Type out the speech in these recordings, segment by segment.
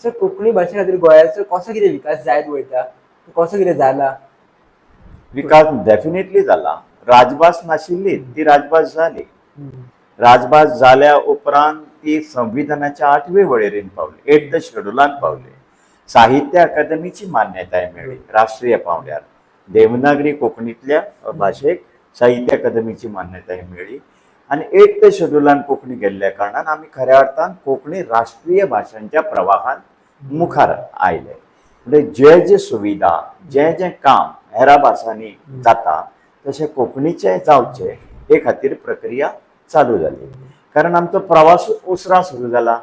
Sir, Konkani भाशे खातीर गोंयाचो कसो कितें विकास जायत वयता, कसो कितें जाला? विकास डेफिनेटली जाला. राजभास नाशिल्ली ती राजभास जाली. राजभास जाल्या उपरांत ती संविधानाच्या आठवे वळेरेन पावली, एट्थ शेड्युलान पावली. साहित्य अकादमीची मान्यताय मेळ्ळी. राष्ट्रीय पांवड्यार देवनागरी कोंकणीतल्या भाशेक साहित्य अकादमीची मान्यताय मेळ्ळी आनी एट्थ शेड्युलान कोंकणी गेल्ल्या कारणान आमी खऱ्या अर्थान कोंकणी राष्ट्रीय भाशांच्या प्रवाहान मुखार आयले. म्हणजे जे जे सुविधा, जे जे काम हेरा भासांनी जाता तशें कोंकणीचें जावचें हे खातीर प्रक्रिया चालू जाली, कारण आमचो प्रवासूच उसरां सुरू जाला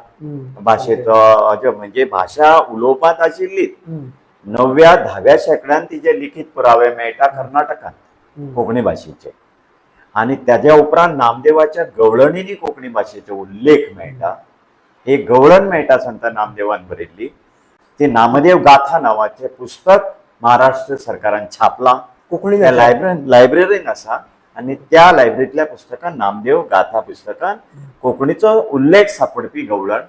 भाशेचो. जे म्हणजे भाशा उलोवपांत आशिल्लीच. णव्या धाव्या शेंकड्यान तिचे लिखीत पुरावे मेळटा कर्नाटकांत कोंकणी भाशेचे आनी त्याच्या उपरांत नामदेवाच्या गवळणींनी कोंकणी भाशेचो उल्लेख मेळटा. एक गवळण मेळटा संत नामदेवान बरयल्ली. ती नामदेव गाथा नांवाचें पुस्तक महाराष्ट्र सरकारान छापलां. कोंकणी त्या लायब्ररीन आसा आनी त्या लायब्ररींतल्या पुस्तकान, नामदेव गाथा पुस्तकान कोंकणीचो उल्लेख सापडपी गवळण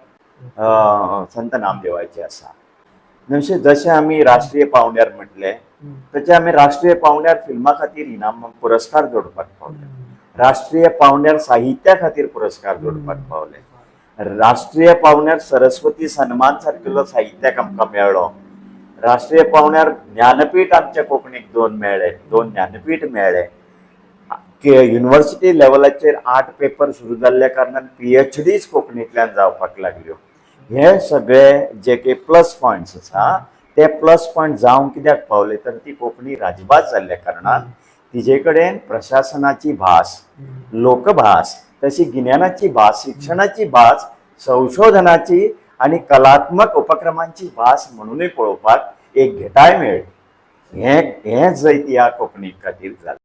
संत नामदेवाची आसा. जशें जशें आमी राष्ट्रीय पावंड्यार म्हटलें, तशें आमी राष्ट्रीय पावंड्यार फिल्मा खातीर इनाम पुरस्कार जोडपाक पावले, राष्ट्रीय पावंड्यार साहित्या खातीर पुरस्कार जोडपाक पावले, राष्ट्रीय पावंड्यार सरस्वती सन्मान सारकिल्लो साहित्याक आमकां मेळ्ळो, राष्ट्रीय पावंड्यार ज्ञानपीठ आमच्या कोंकणीक दोन मेळ्ळे, दोन ज्ञानपीठ मेळ्ळे. युनिव्हर्सिटी लेवलाचेर 8 पेपर सुरू जाल्ल्या कारणान पीएचडीज कोंकणींतल्यान जावपाक लागल्यो. हे सगळे जे काही प्लस पॉयंट्स आसा ते प्लस पॉयंट जावंक कित्याक पावले, तर ती कोंकणी राजभास जाल्ल्या कारणान तिजे कडेन प्रशासनाची भास, लोकभास, तशी गिन्यानाची भास, शिक्षणाची भास, संशोधनाची आनी कलात्मक उपक्रमांची भास म्हणूनय पळोवपाक एक घटाय मेळ्ळी. हें हें जैत ह्या कोंकणी खातीर जालें.